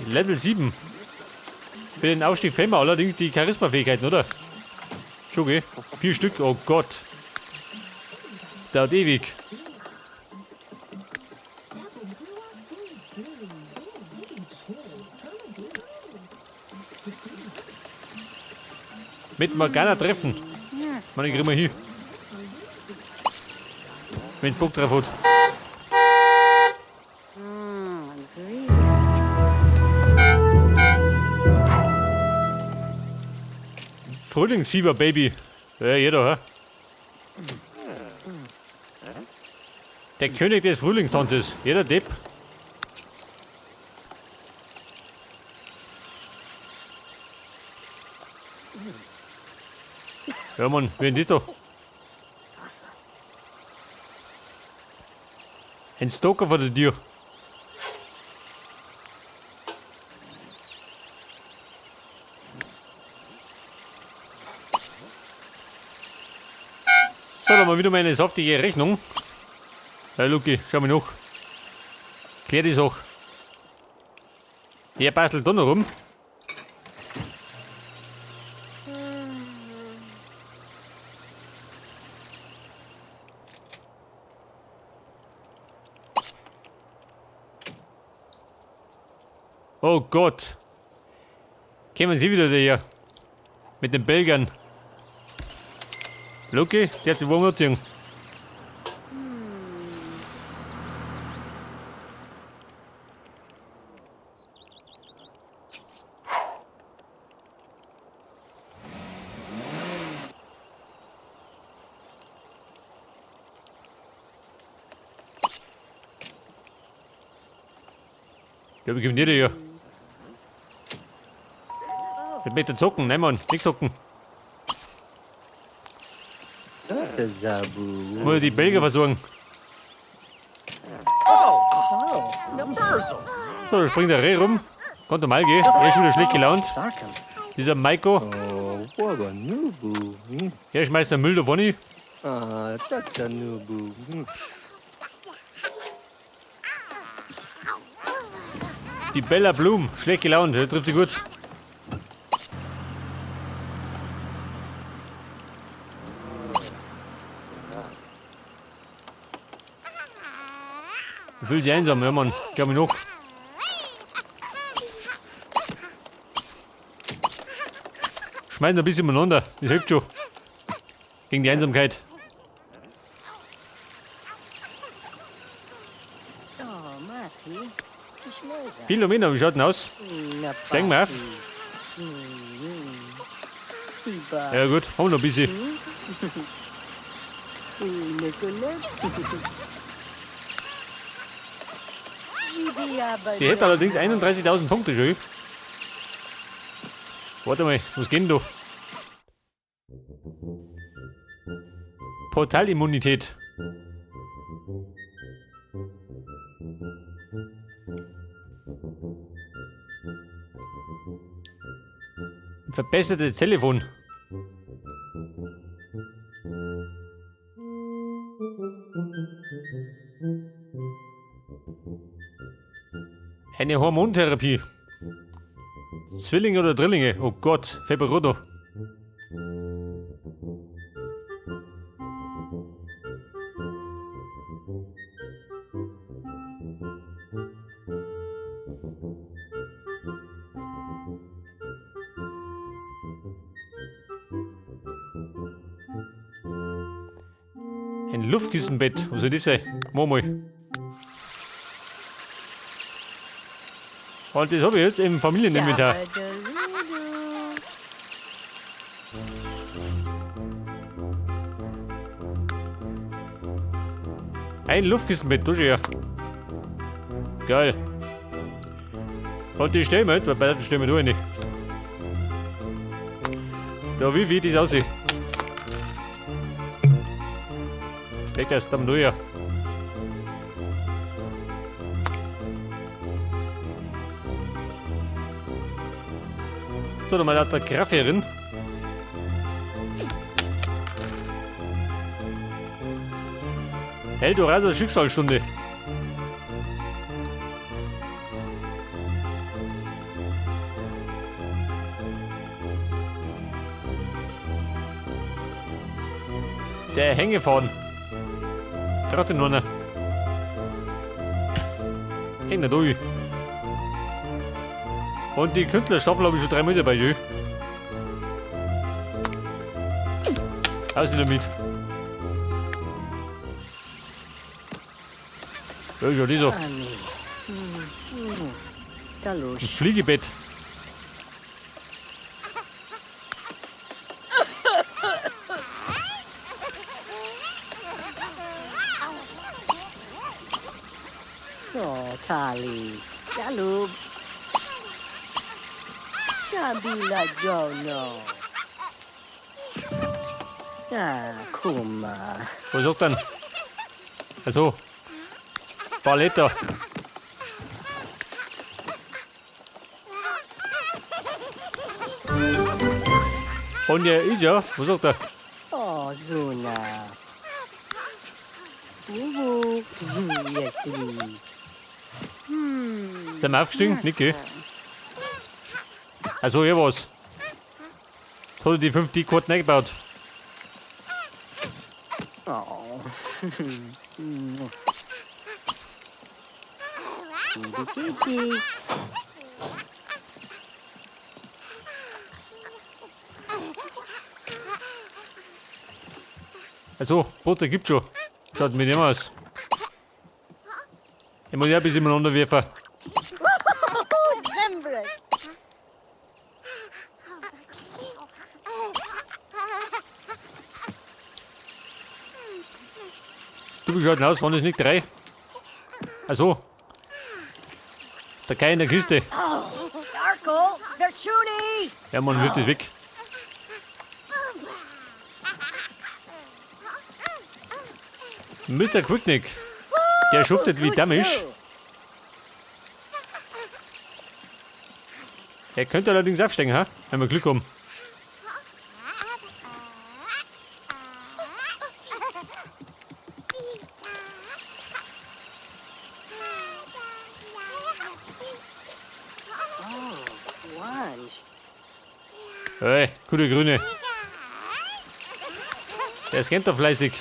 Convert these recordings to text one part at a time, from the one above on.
Level 7. Für den Aufstieg fehlen mir allerdings die Charisma-Fähigkeiten, oder? Schon, gell? 4 Stück, oh Gott. Dauert ewig. Mit Morgana treffen. Mann, ich krieg mal hin. Wenn Bock drauf hat. Frühlingsfieber, Baby. Ja, jeder, hä? Der König des Frühlingstanzes. Jeder Depp. Ja, Mann, wer ist das da? Ein Stalker vor der Tür. So, dann mal wieder meine saftige Rechnung. Hey Luki, schau mal nach. Klär die Sache. Hier bastelt da noch rum. Oh Gott. Kämen Sie wieder daher. Mit den Belgern. Luki, der hat die Wurm anziehen. Ja, wie kommt der hier? Ich möchte zocken, nein Mann, nicht zocken. Muss ich die Belgier versorgen. So, da springt der Reh rum. Kommt normal gehen. Er ist wieder schlecht gelaunt. Dieser Maiko. Er schmeißt den Müll da vorne. Die Bella Blum, schlecht gelaunt, der trifft sie gut. Fühlt sich einsam, ja Mann. Schau mich noch. Schmeißen ein bisschen umeinander, das hilft schon. Gegen die Einsamkeit. Philomena, wie schaut denn aus? Steigen wir auf. Ja gut, haben wir noch ein bisschen. Sie hätte allerdings 31.000 Punkte schon. Warte mal, was geht denn da? Portalimmunität. Verbessertes Telefon. Eine Hormontherapie. Zwillinge oder Drillinge? Oh Gott, Feberodo. Ein Luftkissenbett. Was soll das sein? Mach mal. Und das habe ich jetzt im Familieninventar. Ein Luftkissenbett, da schau her. Geil. Und die stellen wir jetzt, weil bei der stellen wir da rein. Da, wie das aussieht. Weg das dann da her. So, nochmal nach der Grafferin. Eldorado Schicksalsstunde. Der Hängefaden. Gerade nur noch. Häng nicht durch. Und die Künstlerstaffel habe ich schon 3 Meter bei dir. Aus damit. Ja, ist ja die so. Ein Fliegebett. Oh, Tali. Galub. Shabila Jono. Ah, Kuma. Was sagt denn? Also, Paletta. Und er ist ja, was sagt er? Oh, Suna. Uhu. Sind wir aufgestiegen? Niki? Also, hier was. Jetzt hat er die 5D-Karten eingebaut. Oh. Also, Butter gibt schon. Schaut mir nicht mehr aus. Ich muss ja ein bisschen umeinander werfen. Du, wie schaut denn aus? Waren das nicht 3? Also. Der Kai in der Kiste. Ja, man wirft das weg. Mister Quicknick. Der schuftet wie Damisch. Er könnte allerdings aufsteigen, ha? Wenn wir Glück haben. Hey, gute Grüne. Der scannt da fleißig.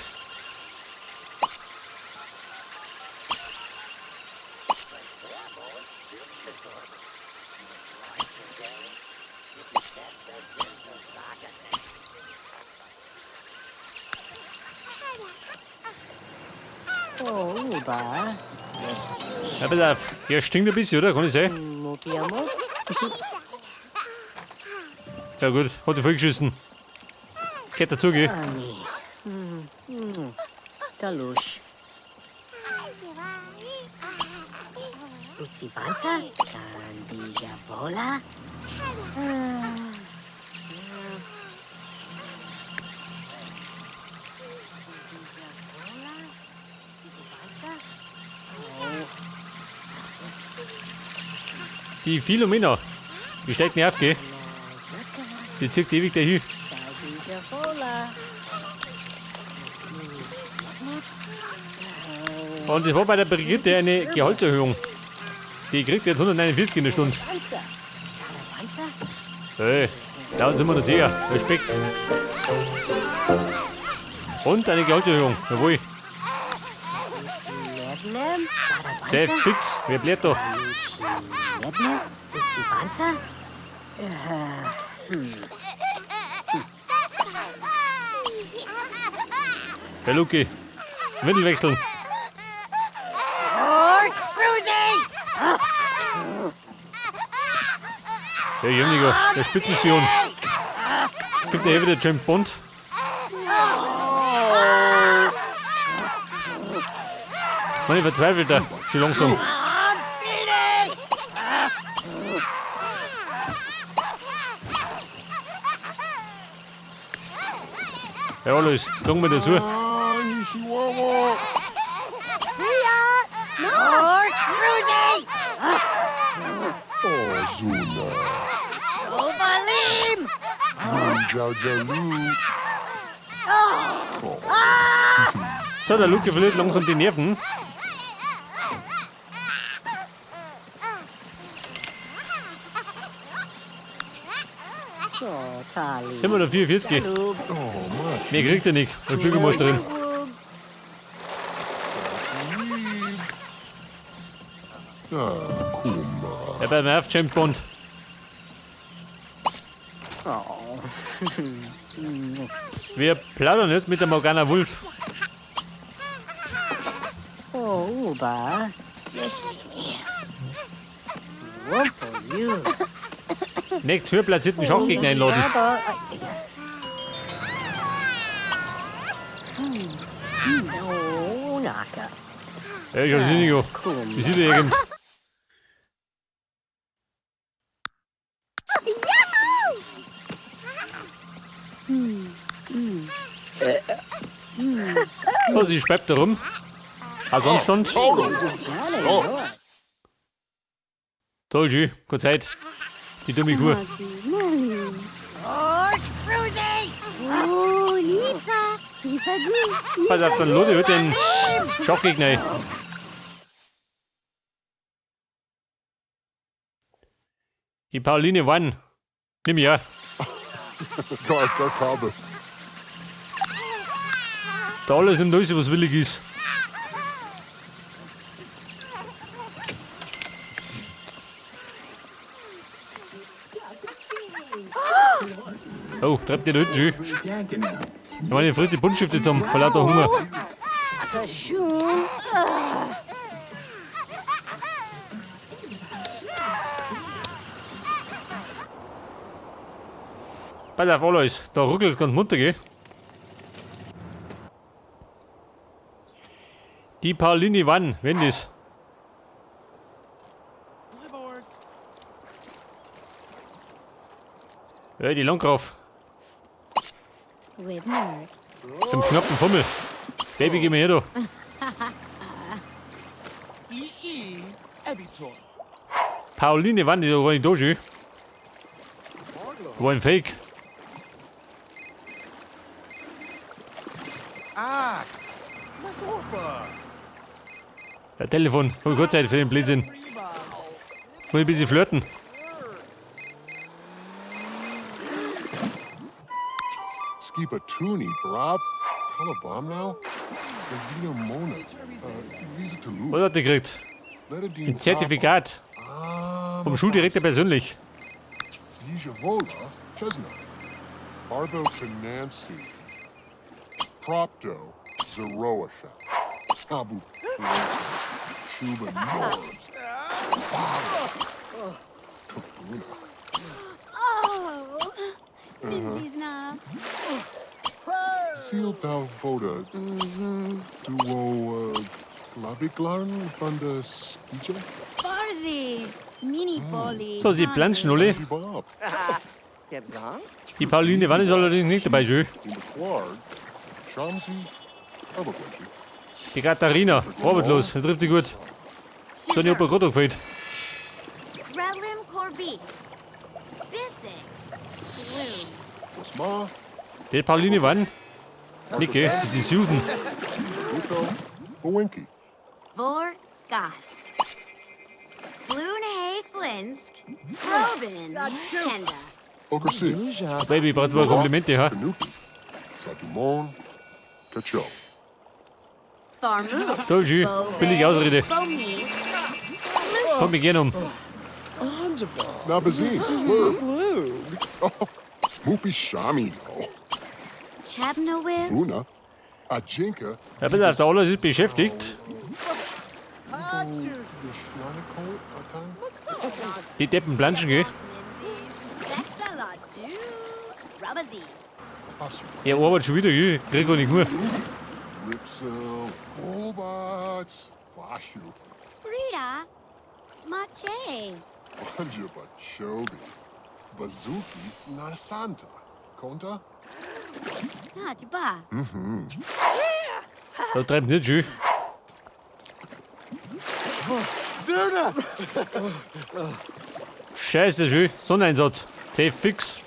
Oh, Uba. Ja, pass auf. Der stinkt ein bisschen, oder? Kann ich sein? Ja gut, hat die vollgeschissen. Geht dazu, gell? Talusch. Uzibanza? Zandijavola? Die Philomena, die steigt nicht auf, gell? Die zieht ewig dahin. Und das war bei der Brigitte eine Gehaltserhöhung. Die kriegt jetzt 149 in der Stunde. Hey, da sind wir noch sicher. Respekt. Und eine Gehaltserhöhung. Jawohl. Sehr fix. Wer bläht da? Herr Luki, Windel wechseln. Der Jemniger, der Spitzenspion. Gibt der hier wieder James Bond? Mann, ich verzweifelt da. Schon langsam. Ja, alles, sagen wir dazu. So, der Luke verliert langsam die Nerven. Oh, Tali. Sind wir da 44? Talub. Mehr kriegt er nicht. Und Bürgermeisterin. Ja, bei mir auf James Bond. Oh. Wir plaudern jetzt mit der Morgana Wulff. Oh, Uba. Yeshlini. Wumpo you. Nächst höher platzierten Schachgegner einladen. Oh, Naka. Ja, ich hab's nicht. Wie sieht er irgend? Oh, sie schreibt da rum. Ah, sonst stand. Toll, schön. Keine Zeit. Die dumme Kuh. Oh, it's freezing! Oh, Lipa. Lipa gu. Pass auf, dann lade ich heute den Schachgegner ein. Die Pauline Wann. Nimm ich auch. Da alles nimmt alles, was billig ist. Oh, treibt die da hinten schön. Ich meine, ich frisst die Buntstifte zusammen, vor lauter Hunger. Pass auf, Alois, da ruckelt es ganz munter, gell? Die Pauline wann, wenn das? Ja, die Langkraft. Zum knappen Fummel. Baby, geh mir her, da. Pauline wann, die war nicht da schön. War ein Fake. Ja, Telefon. Hab ich keine Zeit für den Blödsinn. Muss ich ein bisschen flirten. Skiba Tuni, Brab, Kalabamnau, Gazino Mona, Visa Tulu, Was hat der gekriegt? Letadine Ein Zertifikat. Vom Schuldirektor persönlich. Bijavola, Chesna, Barbo Financi, Propto, Zeroasha, Abu Shuba Norbs, Kabuna, Oh. Mimsy's na. Seal Dalvoda, Duo Glabiglarn Bunda Skija, Farzi. Mini Poli. So, sie planschen alle. Bob, Die Pauline Wann ist allerdings nicht dabei, schön. Clark, Shamsi, Abagwenchi, Die Katharina, arbeitslos, das trifft sie gut. So, die Opa gerade gefällt. Krelim Corby. Bissig. Blue. Wasma, Die Pauline Wann? Nicht, gell? Das ist die Susan. Rico, Bowinki, Vor Gas. Flunhay Flinsk. Frobin. Kenda. Okrasi, Baby, braucht mal Komplimente, ha? Kanuki, Satumon, Kacho. Farmu. Toll, schön. Billige Ausrede. Bomis. Komm, wir gehen um. Nabazin, Blurb. Oh, Mupi Shami, no. Chabnowib. Funa, Ajinka, Ja, pass auf, der Alois ist beschäftigt. Yoshanako, Atan, Die Deppen planschen, gell? Vexaladu. Rabazi. Faswa, Er arbeitet schon wieder, gell? Krieg ich nicht nur. Ripsel, Bobats, Vashu, Frida. Mache. Banjaba Chobi, Bazuki, Nasanta, Konta, Najba. Da treibt nicht schön. Scheiße, schön. Sonneneinsatz. T fix.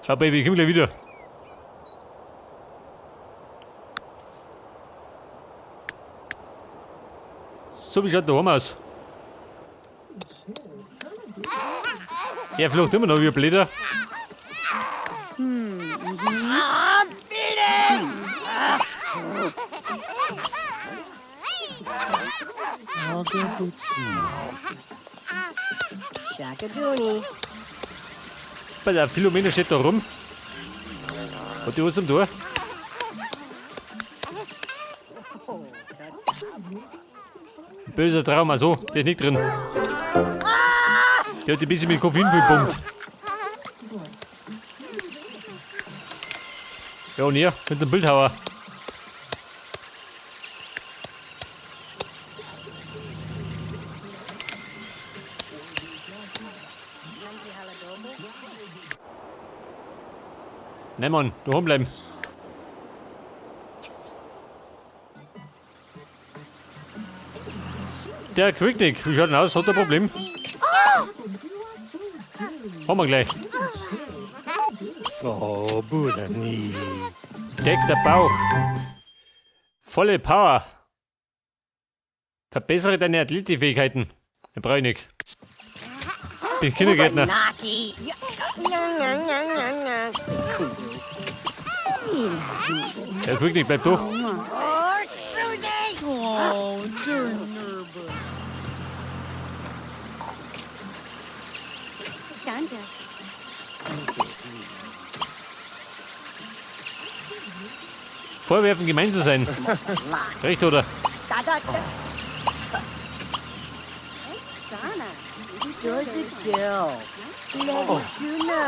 Ja, Baby, ich komm gleich wieder. So, wie schaut daheim aus? Er flucht immer noch wie ein Blätter. Shakadooni. Bei der Philomena steht da rum. Hat die was am Tor? Böser Traum, also, der ist nicht drin. Der hat ein bisschen mit Koffein gepumpt. Ja, und hier, mit dem Bildhauer. Nein, Mann, daheim bleiben. Der Quicknick, wie schaut denn aus? Hat er ein Problem? Haben wir gleich. Oh, Budani. Deckt der Bauch. Volle Power. Verbessere deine Athletikfähigkeiten. Den brauch ich nicht. Bin Kindergärtner. Naki. Der Quicknick bleibt da. Oh, Shanja. Vorwerfen, gemein zu sein. Recht, oder?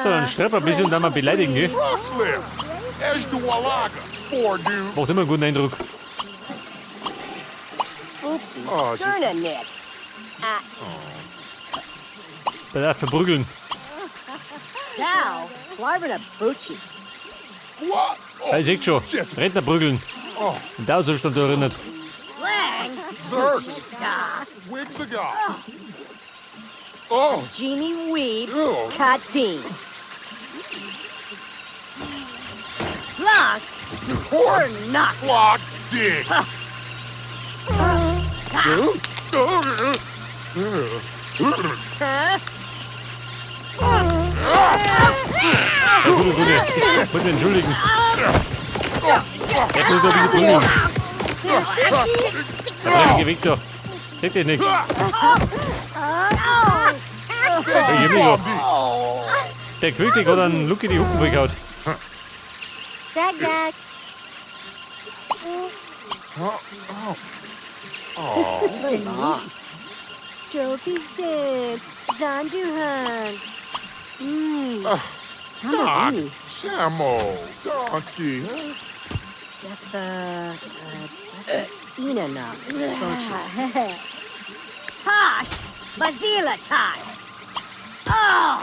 So, dann strepp ein bisschen und dann mal beleidigen, gell? Macht immer einen guten Eindruck. Bei verprügeln. Ja, ich seh schon. Rentner prügeln. Und da Zustand erinnert. Oh. Genie Weed Katin. Block or knock. Block dig. Ja, gute, gute. Wollte mich entschuldigen. Er tut da ein bisschen prügeln. Der dreckige Weg da. Seht ihr nicht? Der Quicknick hat einen Lucky die Hucken vollgehauen. Dag dag. Dopey Zig. Zonduhan. Shamo. Donsky. Dessa. Dessa. Inana. Tosh. Bazila Tosh. Oh.